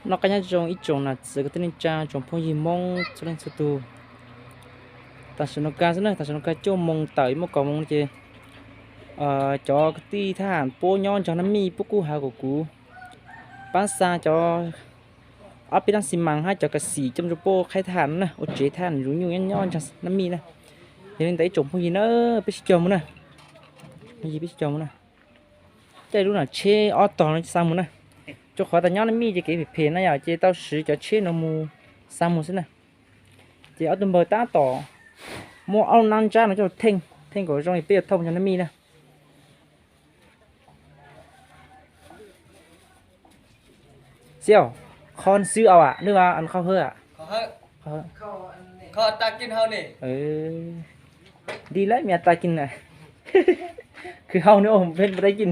Noj qab nyob zoo ib tsoom nam txiv kwv tij neej tsa, tsoom phooj ywg Hmoob txhua leej txhua tus. Tam sim no kawg xwb na, tam sim no kawg cuaj moos tawm ib moos kaum moos ces cov kwv tij thab ham puab nyob nrog nab mij puab kuj has kom kuv paab xa cov ob peb laab xi mas hab cov kas xim coj mus rua puab qhaib thab ham na, ua tsev thab ham zuv nyuj nyob nyob nrog nab mij na. Yog li ntawd ib tsoom phooj ywg na, peb sib cog mus na. Phooj ywg peb sib cog mus na. Caij lub nam tsheb ob tog no xa mus na. Rua qhov tas nyob nab mij ces kev phem phem na yom, ces tau siv cov tsheb no mus xa mus xwb na. Ces ob tug npawg tab tom muab ob lub nab ntsab no coj theej, theej kom zoo es peb yuav thauj mus nrog nab mij na. Xiab, kho xwb au am, nwg kho hawb am? Di lawm mas tas kis na. Khwv hau nwg ua peb tas kis.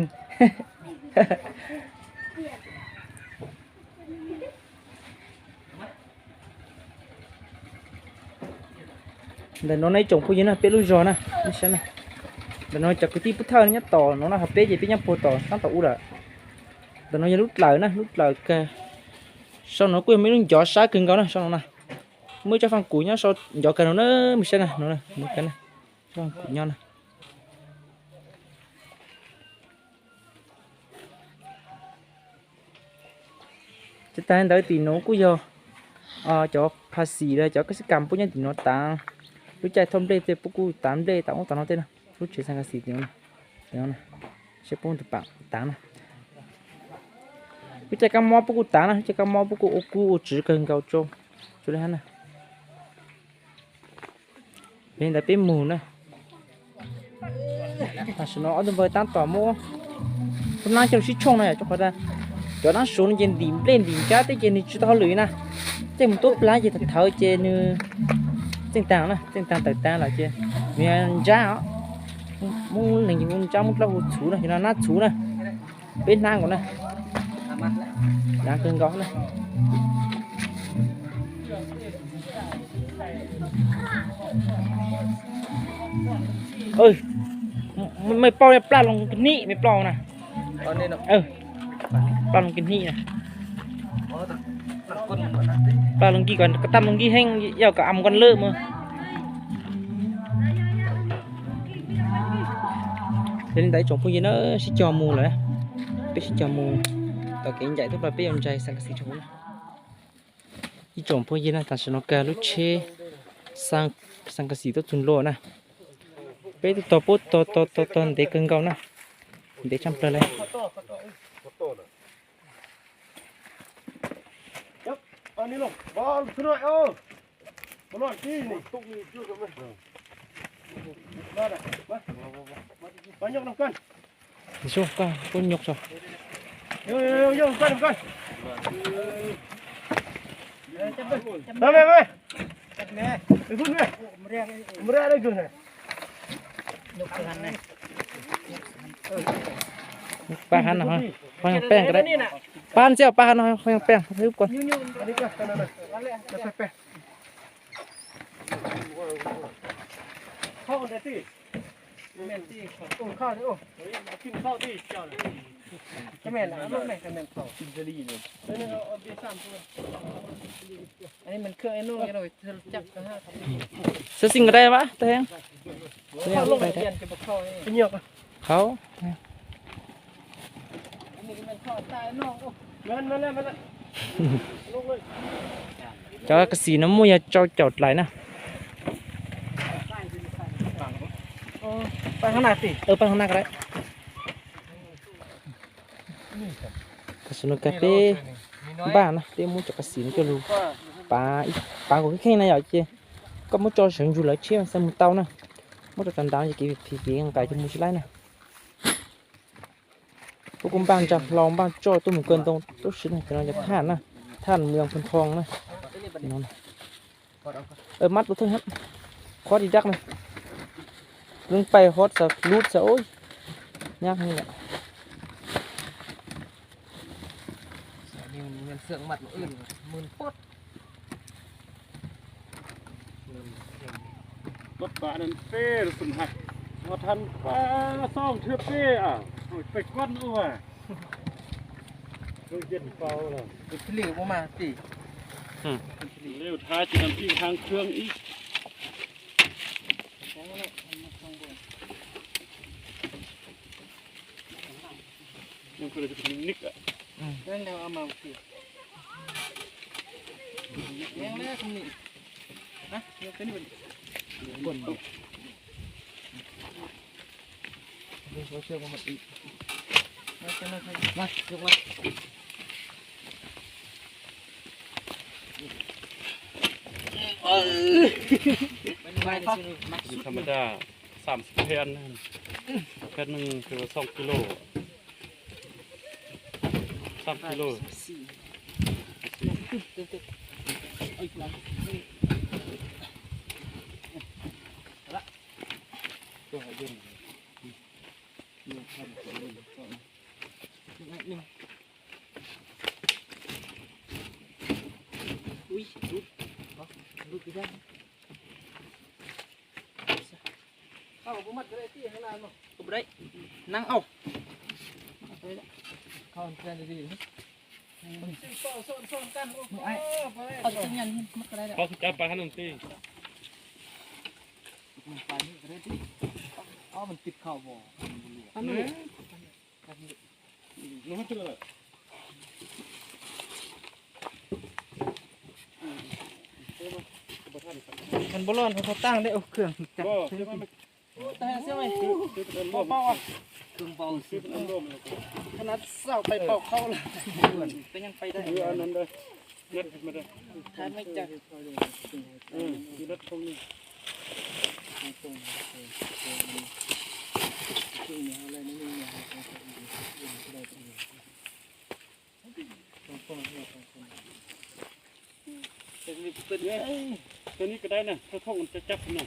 Ntawm no na ib tsoom phooj ywg na, peb lub zog na, ib sab na. Ntawm no cov kwv tij pub thawj nyob tom no na, ho peb ces peb nyob puag tom sab tom ub lawm. Ntawm no yog lub dlawg na, lub dlawg kawg. Sau no kuj yog muaj ib lub ncov sab kawg nkaus na, sau no na. Muaj ib tsob faaj kuv nyob sau ncov kawg no na, muaj sab na, no na, muaj kawg na. Tsob faaj kuv nyob na. Ces tag li ntawd tim nuav kuj yog cov phas xim los cov kab xib kas puab nyob tim nuav tav. Lub caij thauj nplej tej puab kuj tav nplej tav ub tav no tej na. Lub tsev xaa kas xim tim nuav, seb puab tus paam tav na. Lub caij kab mob puab kuj tav na, lub caij kab mob puab kuj ua kub ua tswv kawg nkaus rau, rau li hab na. Yog li ntawd peb mus na. Tam sim no ob tug npawg tab tom muab lub nab coj lug sib tshooj na yom, rau qhov cov nab suav no ces ntim nplej ntim ntsab tej ces nwg tsis tau hauj lwm na. Caij mus tuab plab ces thaum thawv ces nwg txeej taag na, txeej taag tawm taag lawm ces nwg yog ntsab os. Muab neeg ces hu ntsab, muab dlawb hu txhuv na, yog no nab txhuv na. Peb hnab nkaus na. Daav kawg nkaus na. Mej plaub plaj loo kag hnib, mej plaub na. Plaj loo kag hnib na. Plaj loo nkig kom, koj taj loo nkig heev, yog kom am koj lwj mus. Yog li ntawd ib tsoom phooj ywg na, sib cog mus lawm, peb sib cog mus tom kev ncaim tub plaws peb yuav ntsais xaa kas xim rau huv na. Ib tsoom phooj ywg na, tam sim no kag lub tsheb xaa kas xim tuaj txug ntua na. Peb tuaj tog puab tog tog tog tog ntev kawg nkaus na, ntev tshaj plawg le. Koj puab nyuj tso. Pab hab no, qhov yog peej, pab hab no, qhov yog peej. Xwb xij nkaus dai mas, tau heev. Qhov cov kas xim no muaj yog rau caum dlais na. Pab hab na ko dai. Tam sim no kag peb npaj na, peb muab cov kas xim no coj lug pav, pav kom kheej kheej na yom, ces koj muab tso sawv ntsug lawv tsheb mas xaa mus tau na. Muab rau tsav ntav ces kev phim kev nqaim ces mus tsis laib na. Puab kuj npaj ntsa hlau npaj tsoj tuaj mus kaw ntoo tuab si na, cov no yog thab ham na, thab ham mus yog phu thoo na. Mab tus theej hab, qhuab di dab na, leej pais hob txav lub txav ub, nyab heev lawm. Vất vả nên phê rồi sum hạch. Mà than ba song thưa phê à. Ôi, phê quát nữa à. Tus thib li ua mas tim. Tus thib li. Leo thái chỉ cần phi hàng thường ít. Nhưng mà nick ạ. Leo mà. Leo leo không nick. Hả? Leo cái nick. Thăm dra, xam sip phen, phen nwsคือ สองกิโล สามกิโล Nắng âu. Có cái chả phải hả nông ti. Có mình tịt khẩu bò. Thành bố lon không có tăng đấy, ô, cường. Bao bao à. Khăn áo sao bay bao khâu là. Cái nhang bay đây. Thái mấy chặt. Cái này cái đấy nè, thâu thâu cho chắc nè.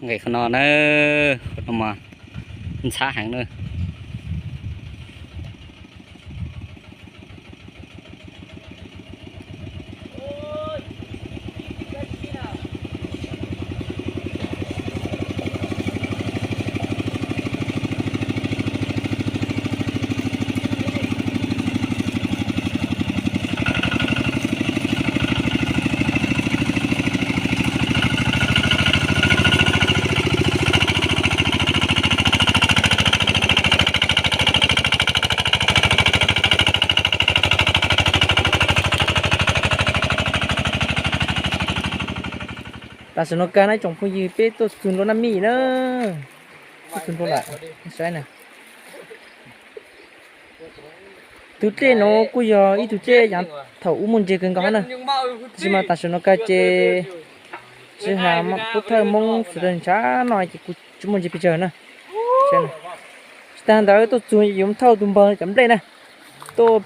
Nqis qhov no na, qhov no mas ntxhab heev na. Tam sim no kag na tsoom phooj ywg, peb tuaj txug nruab naj mij na. Tuaj txug nruab lawm, saib na. Tus dlej no kuj yog ib tug dlej yav thaum ub muaj ntses kawg nkaus na, tab sis mas tam sim no kag ces tsis has pub thawj Hmoob sawv daws ntshav no ces kuj tsis muaj ntses pes tsawg na. Tsis tas ntawd tuaj txug yuav thauj tus npawg cov nplej na. Tuaj,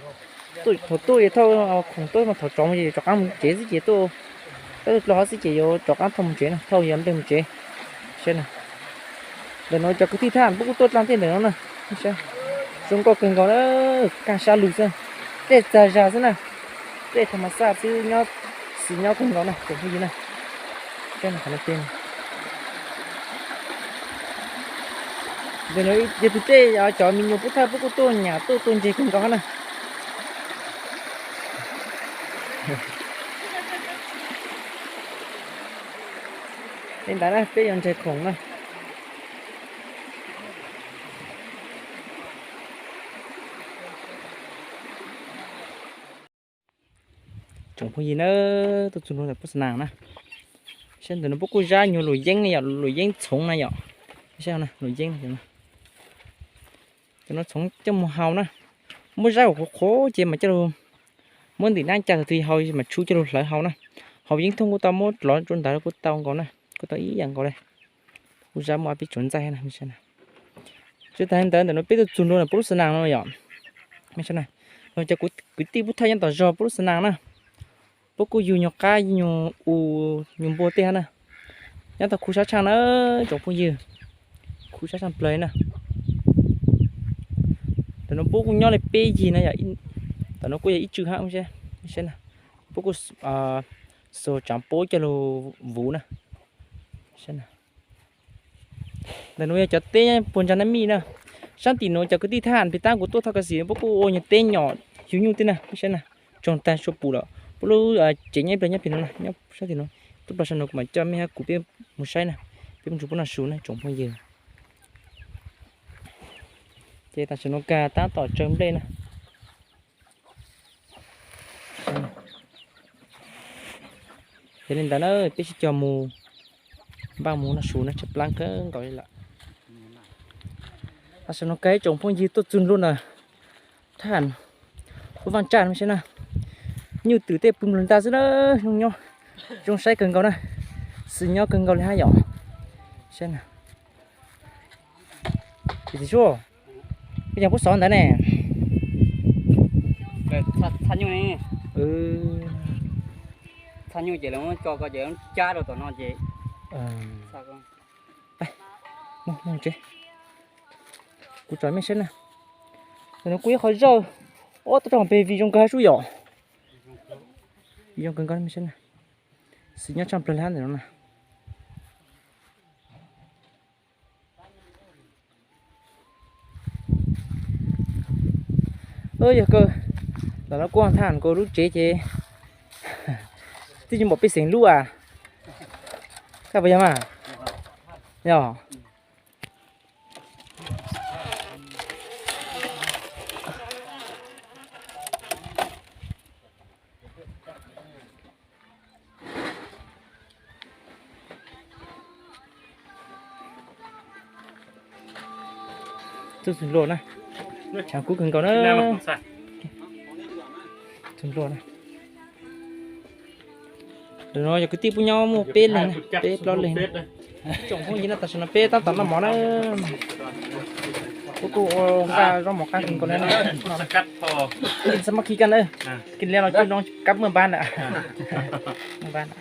thaum tuaj yuav thauj khoom tuaj mas thaum tsaus ces rov qab mus tsev xwb ces tuaj, peb tuaj dlhau hov xwb ces yuav rov qab thauj mus tsev na, thauj yuav nplej mus tsev. Saib na, ntawm no cov kwv tij thab ham pub kuj tuaj dlaaj tej ntawm no na. Zoo nkauj kawg nkaus na, kaj sab lug xwb, dlej txag zag xwb na, dlej tham mas xaj xwb, nyob xis nyob kawg nkaus na tsoom phooj ywg na. Saib na, qhov no tej ntawm no yog tus dlej cov me nyuam pub thawj pub kuj tuaj nyam tuaj tua ntses kawg nkaus na. Li ntawd na peb yuav ntsaig khoom na. Tsoom phooj ywg na, tuaj txug nruab ntawm pub xa nas na. Saib ntawm no pub kuj zab nyuag luam yeeb ne yom, luam yeeb txhoov na yom. Saib na, luam yeeb no. Cov no txhoov coj mus hau na. Muab zab kom qhuav qhuav ces mas coj lug muab ntim nab ca tug twg hau mas tshub coj lug hlawv hau na. Hauv yeeb thooj kuj tau, muab lov rau ntawd kuj tau nkaus na, kuj tau ib yam nkaus li. Kuj zab muaj ob peb tsuas ntxaij na. Tsis tas ntawd ntawm no peb tuaj txug nruab ntawm pub lub xa nas no yom. Mej saib na, no cov kwv tij pub thawj nyob tom zog pub lub xa nas na. Puab kuj yug nyuag qab nyuag u nyuag npua tej hab na. Nyob tau khuv sab tshaaj na, tsoom phooj ywg. Khuv sab tshaaj plawg na. Tam nuav puab kuj nyob le peb yig na yom. Tam nuav kuj yog ib tswm hab, saib na. Puab kuj xuas tsaav puab coj lug vuv na. Ntawm nuav yog cov teb puag ntsa nab mij na. Saab tim nuav cov kwv tij thab ham pis tab kuv tuaj thov ka xim puab kuj ua nyuag teb nyom yug nyuj tej na, saib na. Tsoog tag sua pum lawm, puab lub tsev nyob ib plag nyob pem nuav na, nyob saab tim nuav. Tub plag saum nuav kuv mam coj mej hab kuv peb mus saib na, peb mus nrug puab noj su na tsoom phooj ywg. Ces tam sim nuav kag tab tom tsawg nplej na. Yog li ntawd na peb sib cog mus npaj mus noj su na, tshaib plab kawg nkaus li lawm. Tam sim nuav kag ib tsoom phooj ywg tuaj txug nruab ntawm thaj ham Vaaj Tsaj no saib na. Nyuj twm tej pw nplug ntaag xwb na, zoo nyob, zoo saib kawg nkaus na, xwm nyob kawg nkaus li hab yom. Saib na. Txiv Suab, koj yog puab xov ntawd ne? Txhaj nyuj ne. Txhaj nyuj ces lawv muab tso ko ces cab rau tom no ces. Kuv tsom mej saib na. Tam nuav kuj ib qho zawj, ob tug rau peg vim zoo kawg hab sub yom. Vim zoo kawg nkaus mej saib na. Xwm nyob tshaaj plawg li hab ntawm no na. Yog kawg, tam nuav kuj thaj ham kawg lub tsev ces twb tsis npaum pej xeem lub as. Koj puas yog mas? Yog. Txug txug luag na, tshav kub kawg nkaus na. Txug luag na. Ntawm no yog kwv tij puab nyob muaj peb leeg, peb plaub leeg. Tsoom phooj ywg na, tam sim no peb tab tom noj mov na. Puab kuj ua nqaj zaub mov qaab kawg nkaus na. Xab mab khi kab na, khi le los coj noo kab maj npab na. Maj npab na.